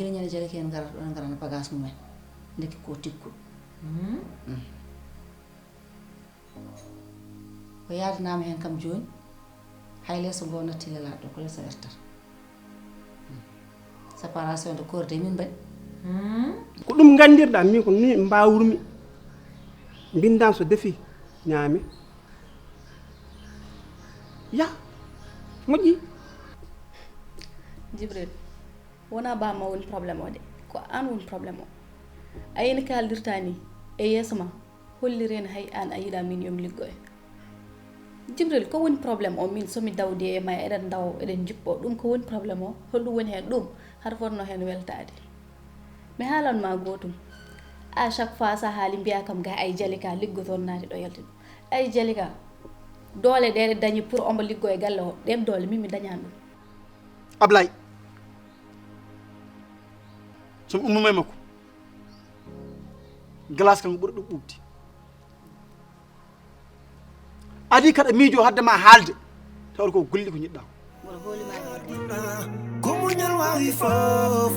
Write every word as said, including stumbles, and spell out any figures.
Ene ñande jale ke en ngarata ɗon ngarana bagage mumen. Ndeke ko tiggu. O yaadanaama heen kam jooni. Hay leeso ngo natti lelaaɗo ɗo ko leeso wertata. Séparation de corps de min mbaɗi. Ko ɗum nganndirɗaa min ko ni mbaawrumi. Mbindan so defi ñaame. Ya, moƴƴi. Jibril, wonaa bamma woni problème o de, ko aan woni problème o. A yini kaaldirta ni e yeeso ma, holliri en hay aan a yiɗa min yomi liggoyo. Jibril, ko woni problème o min somi dawdi e ma eɗen dawo eɗen jippo, ɗum ko woni problème o? Holɗum woni heen ɗum? Hara fotno heen weltaade. Mi haalan ma gootum. A chaque fois sa haali mbiya kam ga ay Jalika liggo toon naati ɗo yalti ɗo. Ay Jalika, doole ɗe ɗe dañi pour omo liggo e galle o, ɗen doole min mi dañani ɗum. Ablay, somi ummima e makko, glace kam ko ɓuri ɗum ɓuuɓde. Adi kaɗa miijo hadde ma haalde, tawata ko golli ko ñiɗɗa. Ko muñal waawi fof.